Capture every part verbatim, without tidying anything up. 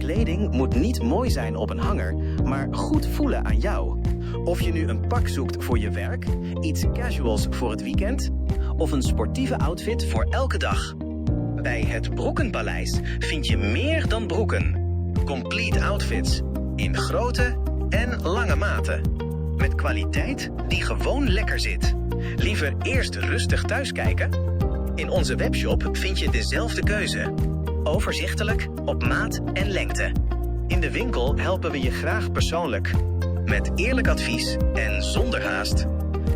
Kleding moet niet mooi zijn op een hanger, maar goed voelen aan jou. Of je nu een pak zoekt voor je werk, iets casuals voor het weekend of een sportieve outfit voor elke dag. Bij het Broekenpaleis vind je meer dan broeken. Complete outfits in grote en lange maten. Met kwaliteit die gewoon lekker zit. Liever eerst rustig thuiskijken? In onze webshop vind je dezelfde keuze. Overzichtelijk, op maat en lengte. In de winkel helpen we je graag persoonlijk. Met eerlijk advies en zonder haast.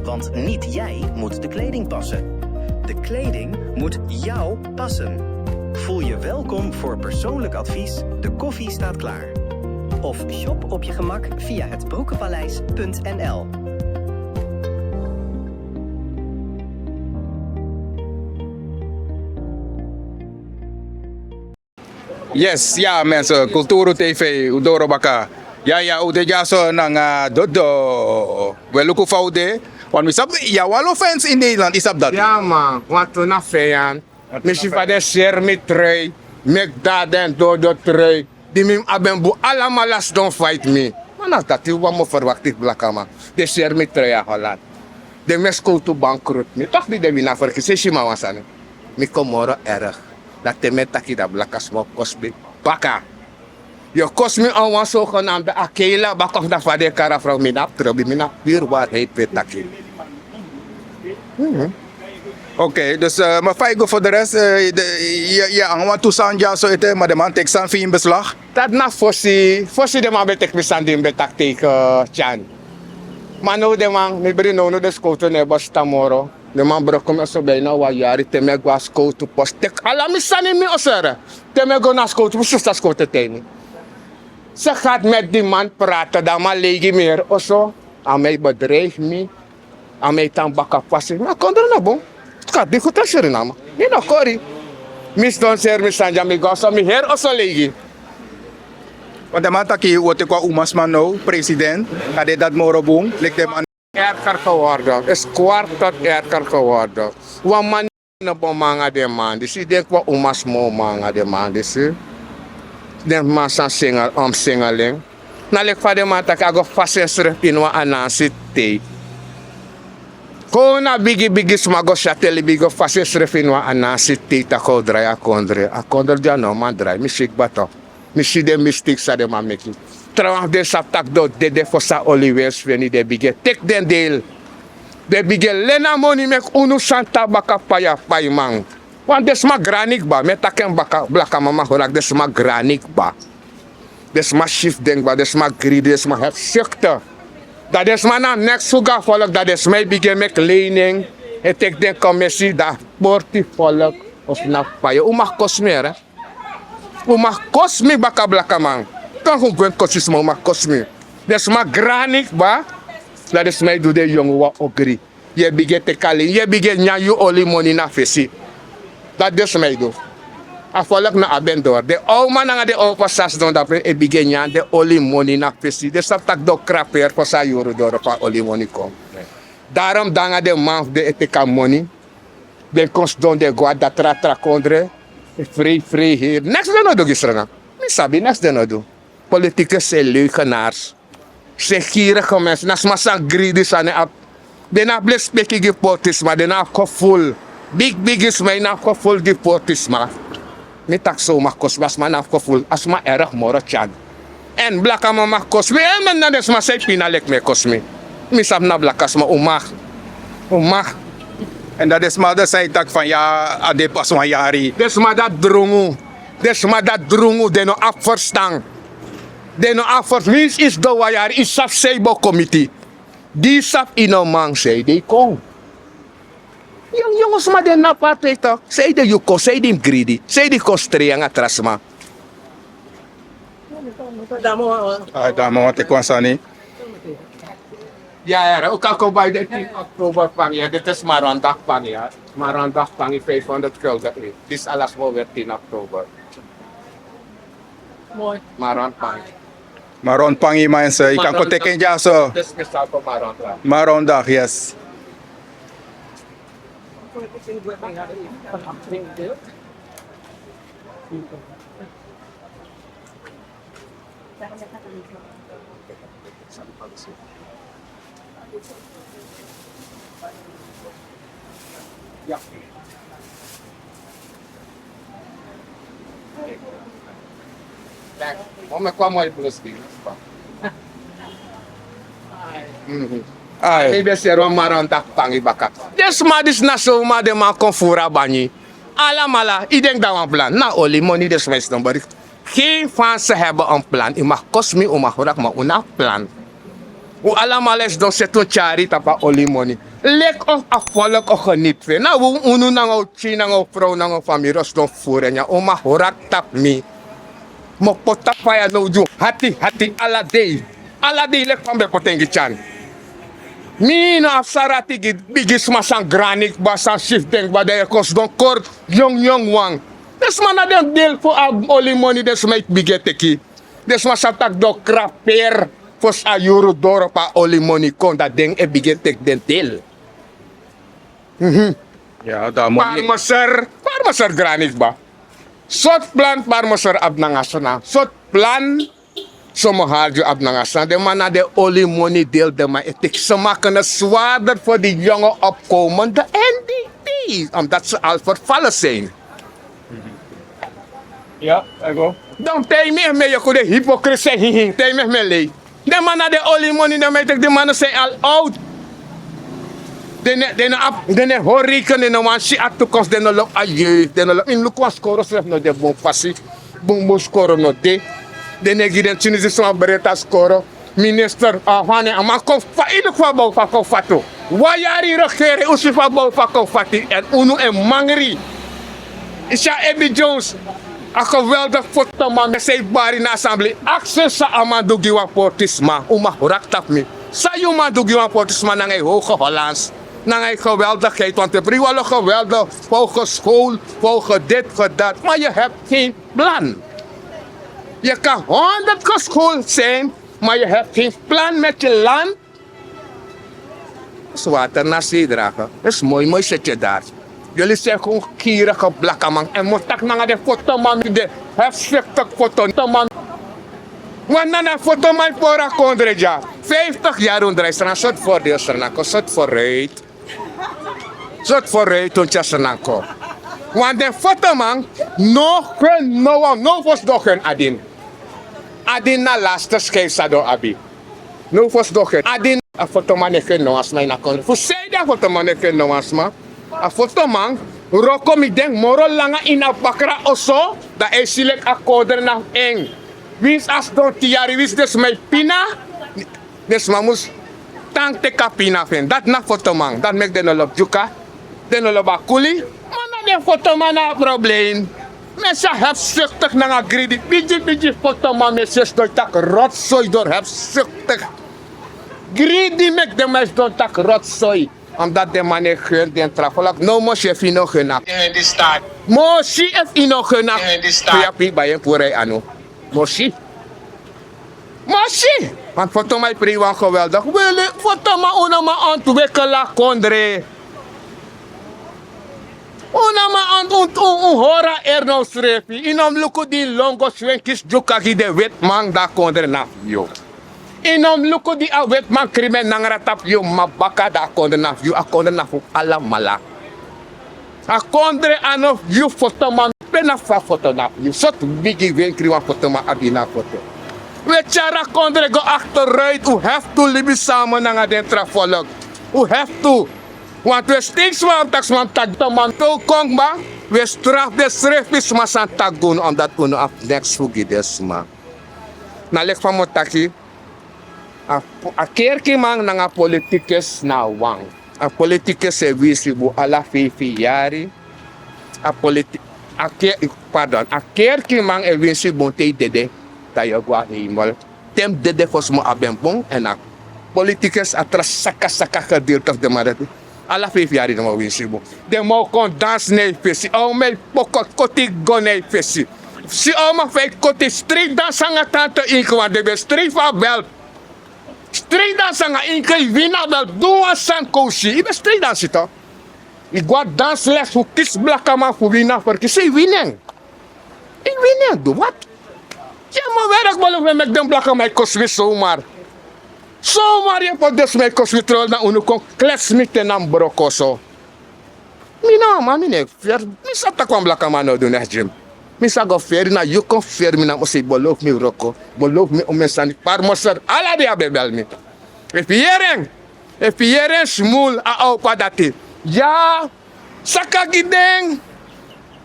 Want niet jij moet de kleding passen. De kleding moet jou passen. Voel je welkom voor persoonlijk advies. De koffie staat klaar. Of shop op je gemak via het broekenpaleis punt n l. Yes, ya mensen, Kulturu T V, un doro baka. Ya, ya, un de dyaso nanga Dodo. We luku fa un de. Want we sabi, ya, wan lo fans in Nederland, yu sabi dati. Ya man, want un na feyan. Mi si fa den seri mi trui, meki dati den Dodo trui. Di mi abi en bun, alamala sidon fight mi. Ma na dati wan mi o verwakti fu blakaman. Den seri mi trui na Holland. Den meki skowtu bankrupt. Mi toch di den wini a verkiezing, si mi na wan sani. Mi kon moro erg. Dan te mi e taki, dan blakasma o kosi mi baka. Yu o kosi mi a wan zogenaamde akela baka, of na fa den e kari a frow, mi no abi trobi, mi na pure waarheid ben e taki. Oké, dus eh, ma fa yu go voor de rest, eh, de, yu, yu nanga wantu sani dyaso ete, ma den man teki sani fu yu in beslag? Dati na fosi, fosi den man ben teki mi sani di mi ben taki tegen Tyan. Ma now den man, mi bri now, now den skowtu no e bestaan moro. Den man broko mi oso bijna wan yari, te mi e go na skowtu post, teki ala mi sani ini mi oso. Te mi e go na skowtu, mi sisa skowtu e taigi mi. Ze gaat met die man praten, dan man leigi mi heri oso. A man e bedreig mi. A man e tan baka fasi. Ma kondre no bun. Kati di fu tensiri na man. Mi no kori. Mi sidon seri mi sani dya, mi go na oso, mi heri oso leigi. Want den man taki wi o teki wan umasma now, president. A de dati moro bun, leki den man. Erger geworden. Is kwaad tot erger geworden. Wan man no bun man nanga den man disi, denki wan umasma o man nanga den man disi. Den man san single, omsingeling. Na leki fa den man taki, a go fasi ensrefi ini wan Anansi tei. Kon na bigi bigi sma go syateli bigi, go fasi ensrefi ini wan Anansi tei, taki a o drai a kondre. A kondre dya no man drai, mi si kba tok. Mi si den mistake san den man meki. Trawan fu den sabi taki den o dede fosi a oli winsi feni, den bigin e teki den deil. Den bigin e leni a moni meki unu santa baka fu pai a paiman. Want den sma grani kba, mi e taki en baka, blakaman, ma horak, den sma grani kba. Den sma si fu den kba, den sma gridi, den sma hebsukte. Dan den sma no abi neks fu gi a folku, dan den sma e bigin e meki lening, e teki den komesi, dan porti folku o snapu pai. Un mag kosi mi, here. Un mag kosi mi baka, blakaman. Kan fu gwenti kosi sma, un mag kosi mi. Den sma grani kba, dan den sma e du den yongu wan ogri. Yu e bigin e teki a lening, yu e bigin e nyan yu oli moni na fesi. Dati den sma e du. A folku no abi en doro. Den owman nanga den owpa san sidon dape e bigin e nyan den oli moni na fesi. Den sabi taki den o kraperi fosi a yuru doro fu a oli moni kon. Daarom den nanga den man fu den e teki a moni. Den kon sidon, den go na datra tra kondre. Frei frei heri. Neks den no du gi Sranan. Mi sabi neks den no du. Politikus zijn leugenaars. Zijn gierige mensen. Na sma san gridi sani abi. Den no abi lespeki gi poti sma, den no abi gevoel. Bigi bigi sma, den no abi gevoel gi poti sma. Mi taki so, un mag kosi mi, a sma no abi gevoel, a sma erg moro, Tyan. Èn blakaman mag kosi mi, èn mi na den sma san e pina leki mi e kosi mi. Mi sabi na blakasma, un mag. Un mag. Èn dan den sma dati san e taki van ya, a de pas wan yari. Den sma dati drungu. Den sma dati drungu, den no abi ferstan. Den no abi ferstan. Winsi yu sidon wan yari, yu sabi san yu bo kon miti. Di yu sabi yu no man, sanede yu kon? Yongu yongu sma de na partij toch. Sanede yu kon, sanede yu mus gridi, sanede yu kon strei nanga tra sma. Ai, dan mi wani teki wan sani. Ya, ya, un kan kon bai den tin oktober pangi ya, disi Marandag pangi ya. Marandag pangi vijfhonderd gulden. Disi ala sma o weri tin oktober. Moi. Marandag pangi. Maron pangi, mensen, yu kan kon teki en dyaso. Maron dag, yes. Mama, kwa mwa iblosi. Mhm. Ai. Ebe sero maranta pangi baka. Den sma disi na so ma den man kon furu a banyi. Alamala, i denki dan wan plan. Na oli moni den sma e sidon bari. Geen van ze hebben een plan. U mag kosi mi, u mag wraki, ma un no abi plan. Un alamala e sidon seti un tyari tapu a oli moni. Leki of a volk o geniet fu en. Na un, unu nanga un pikin, nanga un frow, nanga un famiri o sidon furu en ya. Un mag wraki tapu mi. Mi o poti a faya now gi un hati hati ala dei. Ala dei leki fa mi ben poti en gi Tyan. Mi no abi sari ati gi bigisma san grani kba, san sifden kba, dan yu e kon sidon kori yongu yongu wan. Den sma na den deel fu a oli moni den sma e bigin e teki. Den sma sa taki den o krabu peri fosi a yuru doro pe a oli moni kon, dan den e bigin e teki den deel. Mhm. Ya, dan moni. Parmeser, parmeser grani kba. Sortu plan parmeser abi nanga Sranan? Sortu plan Somo Haljus abi nanga Sranan? Den man na den oli moni deel den man e teki. Ze maken het zwaarder voor die jonge opkomende N D P, omdat ze al vervallen zijn. Ya, e go. Dan te yu mi e mei, yu kon de hypocrisie hihi. Te yu mi e mei lei. Den man na den oli moni, den man e teki, den man no, zijn al oud. Den no, den no abi, den no e hori reken, den no wani si a toekomst, den no lobi a jeugd, den no lobi. Yu no luku wan skoro srefi no de bun fasi. Bunbun skoro no de. Den no e gi den Tunisi sma breiti a skoro. Minister, a fane, a man kon fa, yu luku fa a bow fa kon fatu. Wan yari regering, un si fa a bow fa kon fatu, èn unu e mangri. Yu si a Ebi Jones, a geweldig fotoman, san yu bari na assemblee. Aksi san a man du gi wan portisma, un mag wraki tapu mi. San yu man du gi wan portisma nanga yu hoge Hollands, nanga yu geweldigheid, want yu e bari wan lo geweldig, hogeschool, hoge dit, hoge dat, maar je hebt geen plan. Je kan honderd geschoold zijn, maar je hebt geen plan met je land. Zwarte nasi dragen. Is mooi, mooi zit je daar. Jullie zijn gewoon gierige blakkaman. En mi o taki nanga den fotoman, den hefstuktik fotoman. Wan nana fotoman pori a kondre dya. Vijftig yari un drai Sranan, sortu voordeel Sranan kon, sortu vooruit. Sortu vooruit un tyari Sranan kon. Wan den fotoman no gun no wan, no fosi den o gun Adin. Adin na lasti schijf san den o abi. No fosi den o gun Adin. A fotoman no e gun no wan sma ini a kondre. Fu sanede a fotoman no e gun no wan sma? A fotoman wroko, mi denki, moro langa ini a bakra oso, dan a e si leki a kondre na fu en. Winsi a sidon tin yari, winsi den sma e pina, den sma mus tan teki a pina fu en. Dati na fotoman. Dati meki den no lobi Dyuka, den no lobi a kuli. Ma na den fotoman na a probleem. Mi e si a hefstuktik nanga gridi. Bigi bigi fotoman, mi e si e sidon e taki rotzooi doro, hefstuktik. Gridi meki den man e sidon taki rotzooi. Omdat den man no e gun den tra folku. No, mi o si efu yu no gun na. Mo si efu yu no gun na. Pe yu abi bai en puru na yu anu. Mo si. Mo si. Want fotoman e prei wan geweldig. Wele, fotoman, un no man ontwikkel a kondre. Un no man ont-, ont-, un, un hori a eri na unsrefi. Yu no mus luku di yu lon go swingi kisi Dyuka gi den wetiman, dan a kondre na fu yu. Yu no mus luku di a wetiman krin en nangra tapu yu mama baka, dan a kondre na fu yu, a kondre na fu alamala. A kondre a no fu yu, fotoman. Pe na fu a foto na fu yu? Sortu bigi wenkri wan fotoman abi na a foto? Un e tyari a kondre go achteruit, un have to libi samen nanga den tra folku. Un have to. Want un e steki sma, un taki sma, un taki fotoman, te un kon kba, un e strafu densrefi sma san taki gi unu, omdat unu no abi neks fu gi den sma. Na leki fa mi o taki, a, a kerkiman nanga a politikus na wan. A politikus e winsi bun ala feifi yari. A politi-, a ke-, pardon, a kerkiman e winsi bun te yu dede, dan yu o go na hemel. Te mi dede fosi mi o abi en bun, èn a politikus, a tra saka saka gedeelte fu den man dati. Ala feifi yari den man o winsi bun. Den man o kon dansi na yu fesi. A o meki poko koti go na yu fesi. Si a o meki fa yu koti, strei dansi nanga tante Inke, want den ben strei fu a belt. Strei dansi nanga Inke, yu wini a belt. Du wan sani kon un si. Yu ben strei dansi toch. Yu go na dansles fu kisi blakaman fu wini a ferkisi, yu wini en. Yu wini en, du wat? Yu e man weri a kbolo fu mi meki den blakaman e kosi mi somar. Somar yu e poti den sma e kosi mi, tron na unu kon klesi mi te na mi broko so. Mi na wan man, mi no e feri. Mi sa taki wan blakaman no du neks gi mi. Mi sa go feri, na yu kon feri mi na mi oso. Yu belofu mi wroko, belofu mi omen sani, parmoser, ala dei a ben bel mi. Efu yu yere en, efu yu yere en smul a opa dati. Ya, saka gi den.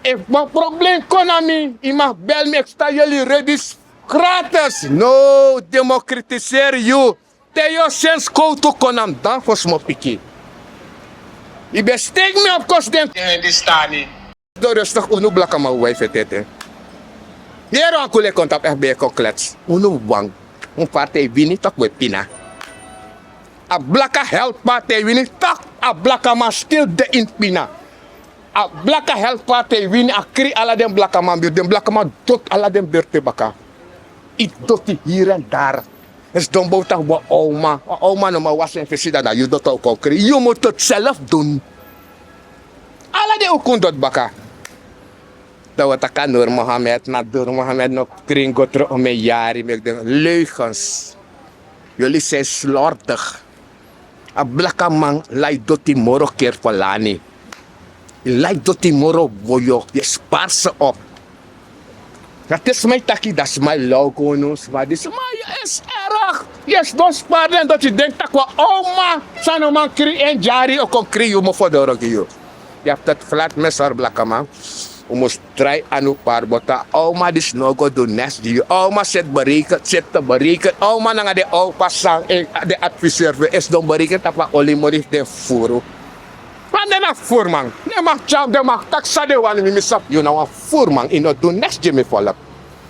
Efu wan problem kon na mi, yu mag bel mi, efu sta yuli redi gratis. No, den mu kritiseri yu. Te yu o seni skowtu kon na mi dan fosi mi o piki. Yu ben steki mi opo kosi den. Den distani. Don rustig, unu blakaman wai fetete. Yere wan kule kon tapu, efu ben e kon klets. Unu wan. Un partij wini, tak' un e pina. A blaka help partij wini, tak' a blakaman stil de ini pina. A blaka help partij wini, a kri ala den blakaman birti, den blakaman doti ala den birti baka. Yu doti hier en daar. Esi don bow taki wan oma, wan oma no man wasi en fesi, dan na yu doti a un kon kri. Yu mus tot zelf doen. Ala den ukun doti baka. Dan wi o taki a Nur Mohammed, na Nur Mohammed no krin go tron omen yari, meki den leugens. Yuli zijn slordig. A blakaman lai doti moro keri fu lani. Yu lai doti moro woyo, yu e spari se op. Dan te sma e taki, dan sma e law go no, sma disi, ma yu e erg. Yu e sidon spari den doti, denki tak' wan oma san no man kri en dyari o kon kri yu mofo doro gi yu. Yu abi tati flat mesor blakaman. Un mus drai anu pari bota. A uma disi no go du neks gi yu. A uma seti bereken, seti te bereken. A uma nanga den opa san, eh, den adviseur fu en e sidon bereken tapu a olimori fu den furu. Want den na furuman. Den mag tyari, den mag taki san den wani, mi, mi sabi yu na wan furuman. Yu no du neks gi mi volk.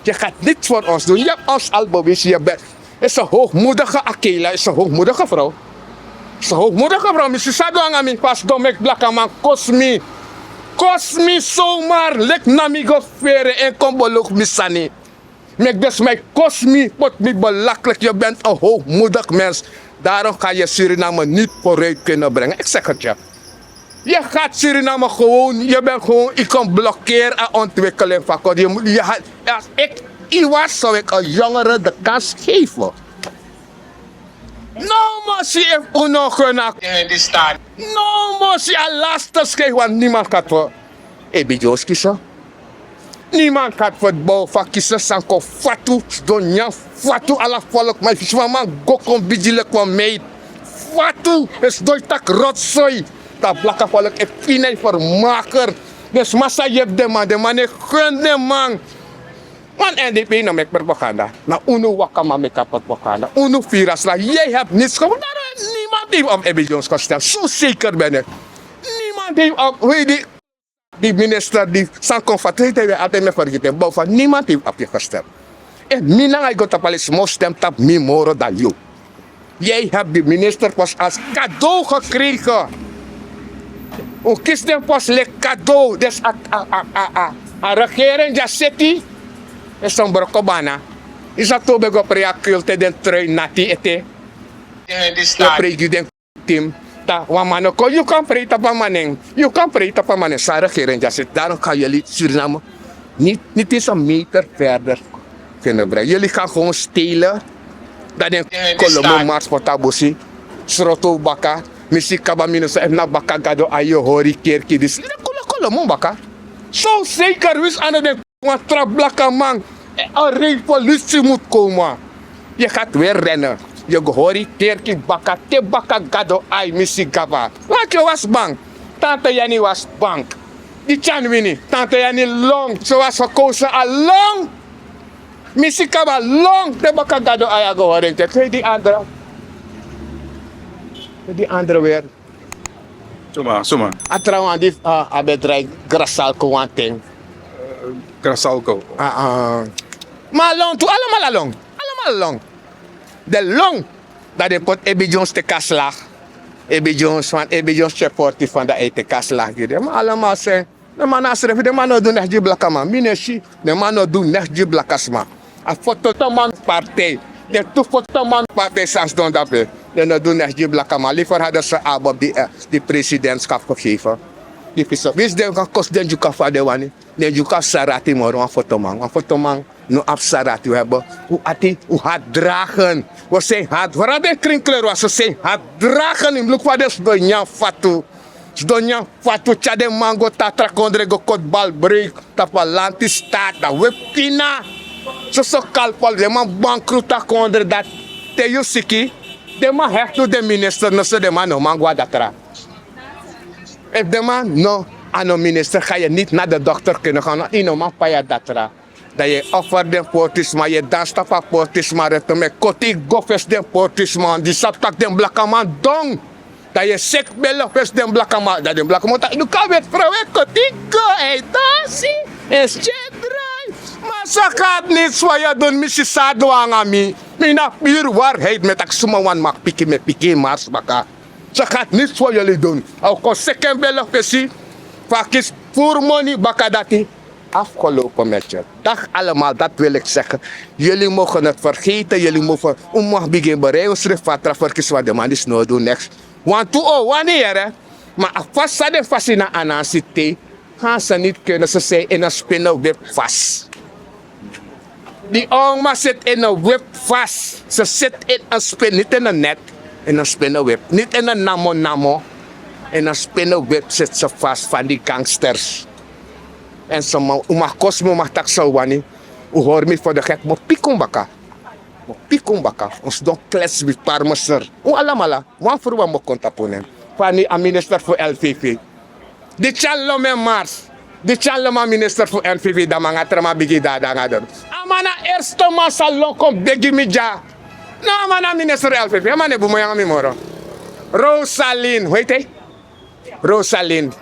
Yu gat niks voor ons doen. Yu abi ons al bewisi, yu ben Is een hoogmoedige Akela, is een hoogmoedige vrouw. Is een hoogmoedige vrouw. Mi si san a du nanga mi, fa a sidon meki blakaman kosi mi. Kosi mi zomaar, leki na mi go fere en kon below mi sani. Meki den sma e kosi mi, poti mi belachelijk. Je bent een hoogmoedig mens. Daarom ga je Suriname niet vooruit kunnen brengen. Ik zeg het je. Je gaat Suriname gewoon, je bent gewoon, je kan blokkeren aan ontwikkeling van Cor. Je moet, je had, als ik u was, zou ik een jongere de kans geven. No, maar zie, if uno gena. No, maar zie, a laatste schijf, want niemand gaat voor Ebi Jones kiezen. Niemand gaat voor het bouwen van kiezen, san kon fatu, sidon nyan fatu, ala volk, maar fu sma man go kon bigi leki wan meid. Fatu, e sidon e taki rotzooi. Dan blaka volk e fini en vermaker. Den sma san yepi den man, den man no e gun den man. Want N D P no meki propaganda. Na unu wakaman meki a propaganda. Unu firi a sla. Jij hebt niets gevonden. Daarom heeft niemand heeft op Ebi Jones gestemd. Zo zeker ben ik. Niemand heeft op, hoe heet die, die minister die san kon fatu, heet hij weer altijd meer vergeten. Boven niemand heeft op je gestemd. En mi nanga yu go tapu a lesi, mi o stem tapu mi moro dan yu. Jij hebt die ministerpost als cadeau gekregen. Un kisi den post leki cadeau. Dus a, a, a, a, a, a regering di a seti, e son broko bana. Yu sa tu ben go prei a kul te den trui nati ete. Yu o prei gi den. Tim, ta wan man no kon, yu kan prei tapu a man nen. Yu kan prei tapu a man nen, san a regering di a seti. Daarom kan yuli Suriname niet, niet eens een meter verder kunnen brengen. Yuli kan gewoon stelen. Dan den kolomo mars poti a busi, sroto baka. Mi si kaba, mi no sa efu na baka gado a yu hori kerki disi. Den kolo kolomo baka. Zo zeker, winsi a no den wan tra blakaman, eh, a revolutie moet komen. Yu gaat weer rennen. Yu go hori kerki baka, te baka gado ai, mi si kaba. Want yu was bang. Tante Yani was bang. Di Tyan wini, Tante Yani long. Ze was gekozen al long. Mi si kaba long. Te baka gado ai, a go hori en te. Te di andere. Te di andere weer. Suma, suma. A trawan di, ah, a ben drai Grasalco wan ten. Grasalco. Ah, ah. Ma long tu, allemaal a long. Allemaal a long. Den long. Dan den poti Ebi Jones teki a slag. Ebi Jones, want Ebi Jones tyari forty fan dan a e teki a slag gi den. Ma allemaal seni. Den man na srefi, den man no du neks gi blakaman. Mi no e si, den man no du neks gi blakasma. A foto tu man partij. Den tu foto man partij san sidon dape. Den no du neks gi blakaman. Liever hadden ze Abob die, eh, die presidentschap gegeven. Die vice. Winsi den kan kosi den Dyuka fa den wani. Den dyuku abi sari ati moro wan fotoman. Wan fotoman no abi sari ati. Un hati, un hati dragen. Un o sei hati. Wara den krinkleur wan so sei hati dragen. Yu mus luku fa den sidon nyan fatu. Sidon nyan fatu, tyari den man go tatra kondre go koti bal breuk. Tapu a lanti staat dan wepi pina. Soso kalpol den man bankrutu a kondre dati. Te yu siki, den man heftu den minister noso den man no man go na datra. Efu den man no, a no minister ga yu niti na den dokter kini go no, yu no man pai a datra. Dan yu e offer den portisma, yu e dansi tapu a portisma reto meki koti go fesi den portisma wan di sabi tak' den blakaman don. Dan yu e seki belo fesi den blakaman, dan den blakaman o taki luku a weti frow e koti go, e dansi, e seti drai. Ma so gati niti so yu o dun, mi si san a du nanga mi. Mi na piri wari heidi mi e taki suma wani maki piki mi e piki en mars baka. So gati niti so yu o lidun, a o kon seki en belo fesi fu a kisi furu moni baka dati. Afgelopen met yu. Dag allemaal, dat wil ik zeggen. Jullie mogen het vergeten, jullie mogen, un mag bigin berei un srefi fu a tra ferkisi wan den man disi no o du neks. Wantu o wani yere. Ma a fasi san den fasi na Anansi te, gaan ze niet kunnen, ze zijn in een spinnenweb vast. Die oma zit in een web vast. Ze zit in een spin, niet in een net, in een spinnenweb. Niet in een namo namo. In een spinnenweb zit ze vast van die gangsters. En so man, un mag kosi mi, un mag taki san un wani. Un hori mi fu de gek, mi o piki un baka. Mi o piki un baka. Un sidon klesi wi parmeser. Un alamala, wan furu wan mi o kon tapu un nen. Fa a minister fu L V V. Di tyari lon mi en mars. Di tyari lon mi a minister fu L V V, dan mi nanga tra man bigin dada nanga den. A man na erste man san lon kon begi mi dya. No, a man na minister L V V, a man no e bun moi nanga mi moro. Rosalin, hoe heet hij? Rosalin.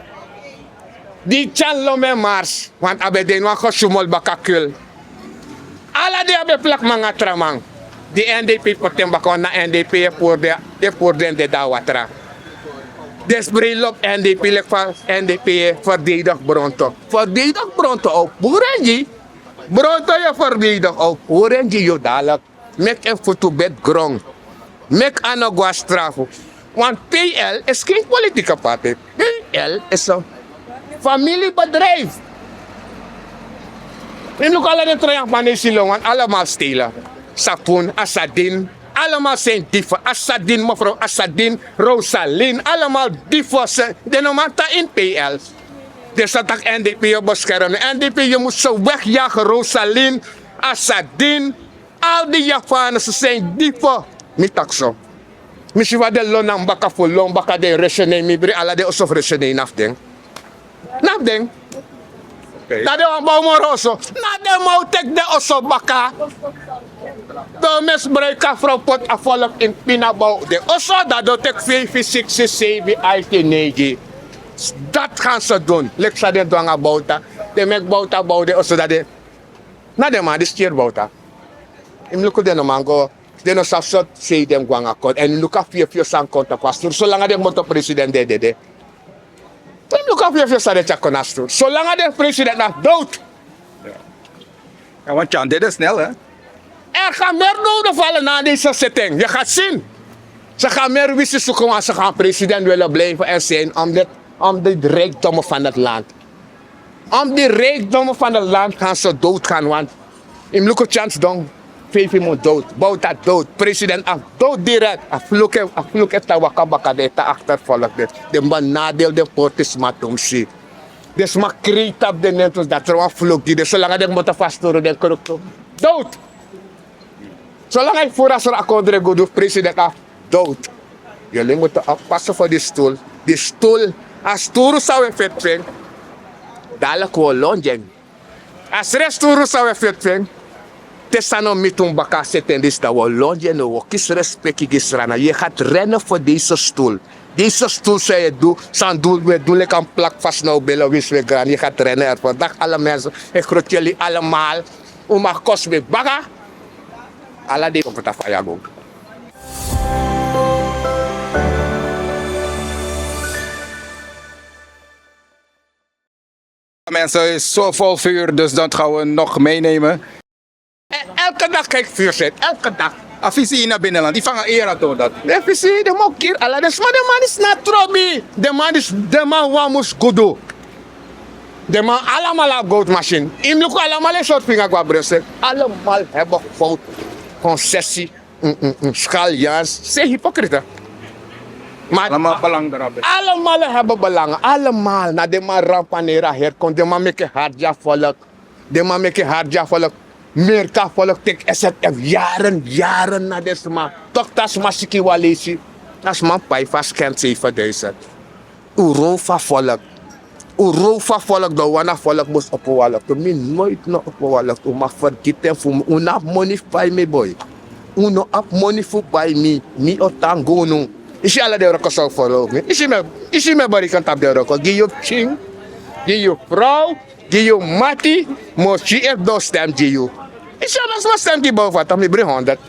Di tyari lon mi en mars, want a ben de ini wan gesumol baka kul. Ala den a ben plaki mi nanga tra man. Di N D P poti en baka, want na N D P e puru den, e puru den dede na watra. Den sbrei lobi N D P leki fa N D P e ferdedigi Bronto. Ferdedigi Bronto, a o puru en gi yu. Bronto yu e ferdedigi, a o puru en gi yu dadelijk. Meki en futu beti gron. Meki a no go na strafu. Want P L is geen politieke partij. P L is een familiebedrijf. Yu mus luku ala den tra yangman na yu sidon, want allemaal stelen. Sapun, Asadin, allemaal zijn dieven. Asadin, mevrouw Asadin, Rosalin, allemaal dieven. Den no man tan ini P L. Den sa taki N D P e beskerm. N D P, yu mus ze wegjagen, Rosalin, Asadin. Al die Javanese zijn dieven. Mi taki so. Mi si fa den lon na mi baka fu lon baka den resenei, mi brei ala den oso fu resenei na fu den. Na fu den. Dan den wani bow moro oso. Na den man o teki den oso baka. Den o misbruik a frow, poti a volk ini pina, bow den oso, dan den o teki feifi, siksi, seibi, aiti, neigi. Dati gaan ze doen. Leki san den du nanga Bouta. Den meki Bouta bow den oso, dan den, na den man disi kiri Bouta. Yu mus luku den no man go. Den no sabi sortu sei den mus go nanga kondre. Èn yu mus luku a fiyofio san kon tapu a sturu. Solanga den kmoto president de, dede. Yu mus luku a fiyofio san den tyari kon na sturu. Solanga den president na dout. Ja, want Tjan deed het snel, hè? Er gaan meer doden vallen na deze zitting. Je gaat zien. Ze gaan meer wisi zoeken, want ze gaan president willen blijven en zijn om dit, om die rijkdommen van het land. Om die rijkdommen van het land gaan ze doodgaan, want yu mus luku Tjan sidon, feifi mun dout, Bouta dout, president afu dout direct. A fluke, a fluke tan waka baka, den tan achtervolg den, den benadeel den portisma tumsi. Den sma krei tapu den nen tumsi, dan trawan fluke gi den, solanga den kmoto fu a sturu den kruktu. Dout! Solanga yu furu a sori a kondre gudu, president afu dout. Jullie moeten oppassen voor die stoel. Die stoel, a sturu san wi e feti fu en, dadelijk wi o lon gi en. A srefi sturu san wi e feti fu en, te san no miti un baka a seten disi, dan wi o lon gi en, wi o kisi respeki gi Sranan. Je gaat rennen voor deze stoel. Deze stoel san yu e du, san du, wi e du leki a mus plaki fasi na un belo winsi wi e grani. Je gaat rennen ervoor. Dag alle mensen, ik groet jullie allemaal. Un mag kosi mi baka. Ala dei kon poti a faya go. Mensen, is zo vol vuur, dus dat gaan we nog meenemen. En elke dag kijk vuur zit, elke dag. A fisi ini a binnenland, die vangen era toch dat. De fisi, den man o kiri ala den sma, den man disi na trobi. Den man disi, den man wan mus gudu. Den man alamala abi gowtu masin. Yu mus luku alamala e sortu finga go na brussel. Alamal heben gowtu, konsesi, skalians. Sen hipokriete. Alamala heben belang. Alamala na den man rampaneri a heri kon den man meki hardi a volk. Den man meki hardi a volk. Merki a volk teki srf yaren yaren na den sma. Tokta sma siki wan leisi. A sma pai fu a sken seifen duisen. Un row fu a volk. Un row fu a volk dan un wani a volk mus opo walok tu mi noit no opo walok tu un mag fergiti en fu mi un no abi moni fu bai mi boi. Un no abi moni fu bai mi. Mi o tan go unu. Yu si ala den wroko san un folow mi yu si mi e bari kan tapu den wroko gi yu pikin, gi yu frow, gi yu mati. Mosi efu don stem gi yu. Yu si ala sma stem gi bow fata mi bri honderd.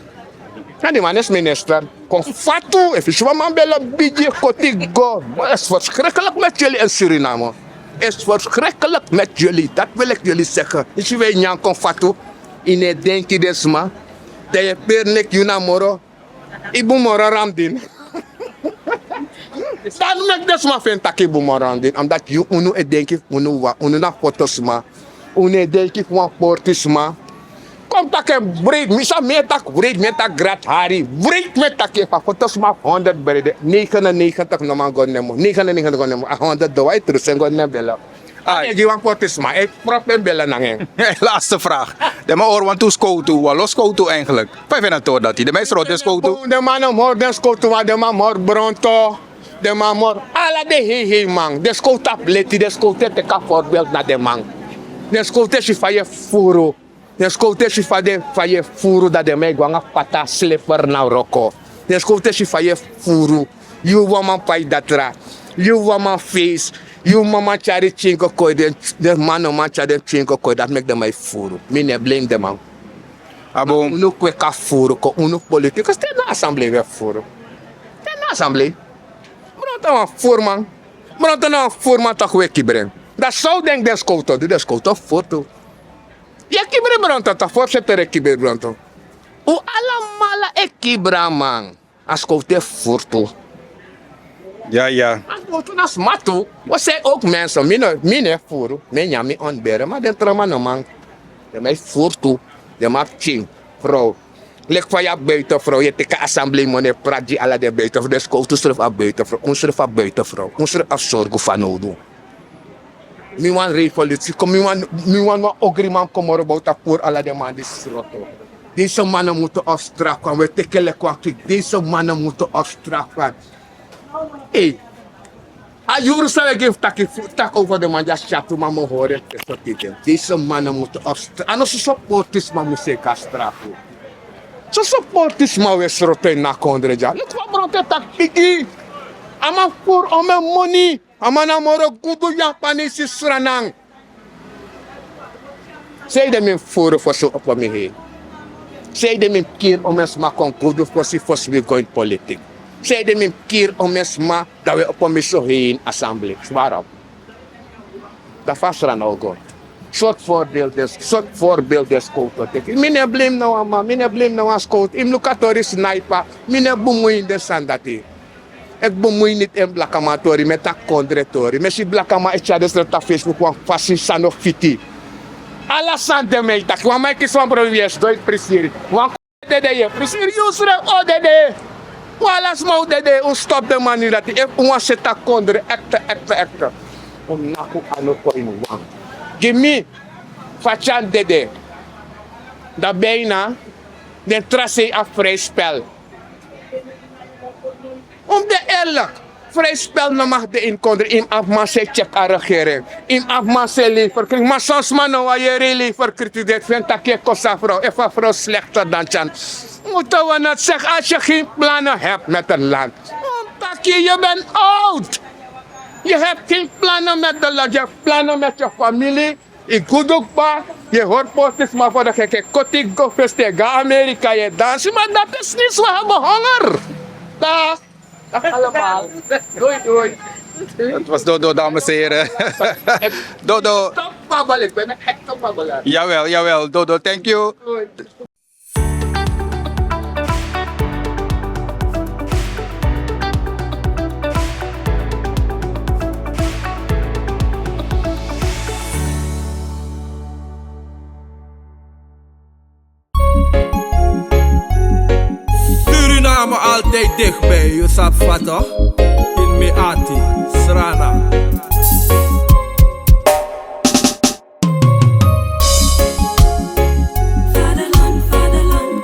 Kan di man is minister kon fatu efu yu si wan man belo bigi koti go. Is verschrikkelik met yuli en suriname. Is verschrikkelik met yuli dat wil ik yuli segen. Yu si wi e nyan kon fatu. Yu no e denki den sma. Dan yu e peri neki yu na moro. Yu bun moro ramdin. Dan meki den sma feni taki yu bun moro ramdin omdat yu unu e denki fu unu wan unu na foto sma. Unu e denki fu wan porti sma. Kon taki en breid mi san mi e taki breid mi e taki grat hari breid mi e taki efu a foto sma fu honderd brede. Negenennegentig no man go nemo negenennegentig go nemo a honderd dowa e trusen go nen belo. A e gi wan porti sma e propi en belo nanga en. Laste vraag. Den man hori wantu skowtu wan lo skowtu eigenlik? Fa yu feni a tori dati den man e sroti den skowtu. Den man no mus hori den skowtu wan den man mus hori bronto. Den man mus hori ala den heihei man den skowtu abi leti den skowtu e teki a forbelt na den man. Den skowtu e si fa yu e furu. Den skowtu e si fa den fa yu e furu dan den man e go nanga pata slefer na wroko. Den skowtu e si fa yu e furu. Yu wan man pai datra. Yu wan man feis. Yu man man tyari tyenko koi den man no man tyari den tyenko koi dati meki den man e furu. Mi no e blame den man. Unu kweki a furu kon unu politikus te na asamblei we furu. Te na asamblei. Bronto na wan furman. Bronto na wan furman toki wi e kibri en. Dan san un denki den skowtu o du den skowtu o furu tu. Yu e kibri bronto toki forseter e kibri bronto. Un alamala e kibri a man. A skowtu e furu tu. Ya ya. A skowtu na sma tu. Wi o sei owk menso mi no e furu. Mi e nyan mi ontbere ma den tra man no man. Den man e furu tu. Den man abi pikin, frow. Leki fa yu abi buiten frow yu e teki a asamblei moni e prati gi ala den buiten frow den skowtu srefi abi buiten frow un srefi abi buiten frow un srefi abi sorgu fanowdu. Mi wani revolusi kon mi wani wan ogriman kon moro bowtu a puru ala den man disi sroto. Disi man no mutu abi strafu an un e teki en leki wan kiki disi man no mutu abi strafu an. A yuru san wi e gi fu taki over den man di a syatu man mi o hori en te soti den disi man no mutu abi strafu a no soso portisma mus seki a strafu. Soso portisma un e sroto ini a kondre dya leki wan bronto e taki bigi. A man furu omen moni. A man na moro gudu yapanisi sranan. Seide mi mus furu fosi un opo mi hei? Seide mi mus kiri omen sma kon gudu fosi fosi wi go ini politik? Seide mi mus kiri omen sma dan wi e opo mi so hei ini asambli smaropu? Dan fa srana o go? Sortu vorbeeld den skowtu o teki mi no e blame na wan man mi no e blame na wan skowtu yu mus luku a tori snaipa. Mi no e bumui ini den sani dati. Eki bun muiniti en blakaman tori mi e taki kondre tori mi e si blakaman e tyari den srefti na facebook wan fasi san no fiti. Ala sani den mi e taki wan man e kisi wan problem yu e sidon e prisiri wan kon dede yu e prisiri yu sref o dede. Wan ala sma un dede un stopu den mani dati efu un wan seti a kondre ekte ekte ekte. Un naku anu kon ini wan gi mi. Fa tyan dede dan beina den tra sei a frijspel. Un mus de erlik. Frijspel no mag de ini kondre yu mus abi man san e tyeki a regering. Yu mus abi man san e lever kriti ma son sma no wan yere yu lever kriti deti fu en taki yu e kosi a frow efu a frow slekter dan tyan. Mutu wi no segi asi yu gen plano hebi met en land. Un mus taki yu ben out. Yu hebi gen plano met de land yu hebi plano met yu famili. Yu gudu kba. Yu e hori portisma fo daki eke koti go feste yu e go na amerika yu e dansi ma dati e snis wi hebi honger. Daki. Dati allemaal. Doi doi. Dat was Dodo, dames en heren. Dodo. Top babbel, ik ben een echte babbelaar. Jawel, jawel, Dodo, thank you. Maar altijd dichtbij, je sabi fa toch? In mi ati, Srana. Vaderland, vaderland.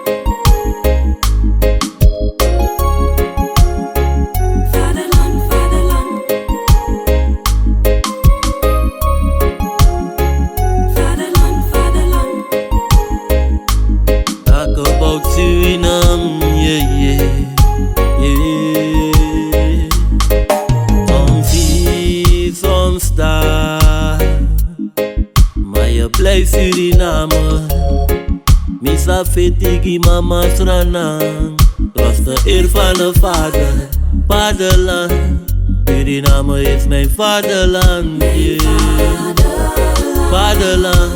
Vaderland, vaderland. Vaderland, vaderland. Talk about Suriname, yeah, yeah, yeah. Soms hier, soms daar. Maar je blijft Suriname. Mi sa feti gi mama Sranan. Trots de eer van de vader, vaderland. Suriname is mijn vaderland, yeah. Vaderland.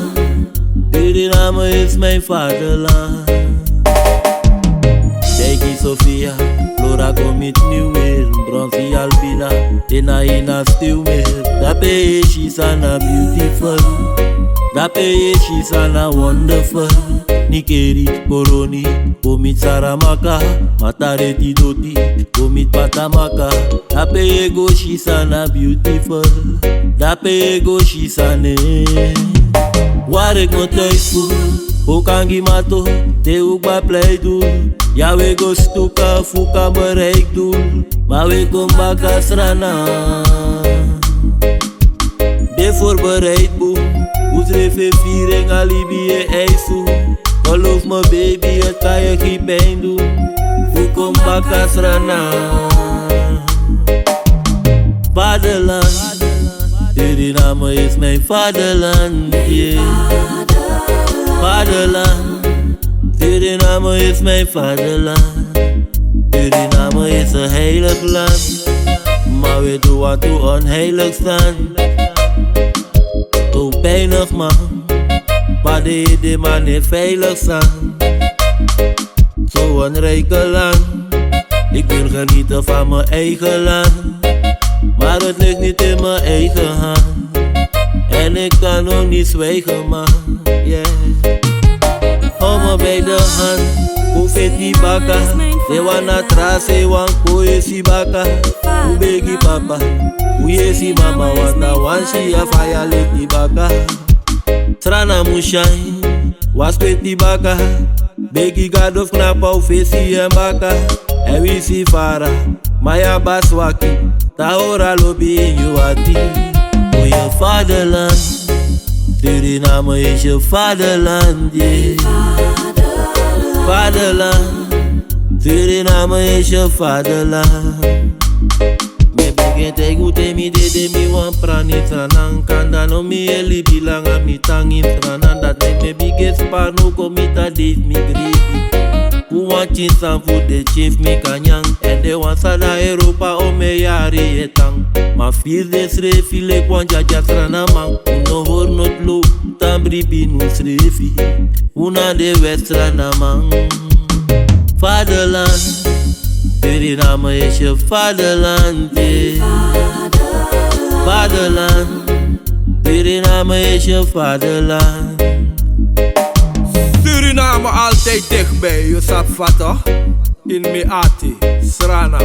Suriname is mijn vaderland. Kijki Sofia, Flora go meet mi weer. Bronsi Albina, Dena ina still meer. Dape e si san na beautiful. Dape e si san na wonderful. Nikeri, Koroni, go meet Saramaka. Matareti doti, go meet Patamaka. Dape e go si san na beautiful. Dape e go si san ne. Waar ik me thuis voel, ook aan Gimato, de ook bij Pleidoel. Ja, we go stuka, fu kan bereik doel. Maar we kom baka Srana. De voorbereid boom, hoe schreef je viering, alibi je eisu. Geloof me baby, het kan je geen pijn doen. Hoe kom baka Srana? Vaderland, Suriname is mijn vaderland, yeah. Vaderland, Suriname is mijn vaderland. Suriname is een heilig land, maar we doen wat we onheilig staan. Zo pijnig man, maar de, de man is veilig staan. Zo'n rijke land. Ik wil genieten van mijn eigen land, maar het ligt niet in mijn eigen hand. En ik kan ook niet zwijgen, man. Yeah. Hou me bij de hand, go feti baka. Sewa na tra, sewa kon yesi baka. Go begi papa, go yesi mama, want na wan si a faya leti baka. Srana mu shine, wasi feti baka. Begi Gado fu knapu a fesi en baka. En wi si fara, ma yu abi a swaki. Tahora lobi ini yu ati. Voor je vaderland. Suriname is je vaderland, yeah. Vaderland. Suriname is je vaderland. Mi e bigin taigi un te mi dede, mi wani prani Sranan. Kande no mi e libi langa, mi tan ini Sranan. Dati meki mi e bigin spar, no kon mi tan dei fu mi gribi. Fu wan pikin san fu den pikin fu mi kan nyan. Èn den wan san de na Europa, omeni yari e tan. Ma firi den srefi leki wan dyadya Sranaman. Un no hori noti low, tan bribi na unsrefi. Un na den wèt Sranaman. Vaderland, Suriname is je vaderland, yeah. Vaderland, Suriname is je vaderland. Suriname altijd dichtbij, je sabi fa toch? In mi ati, Srana.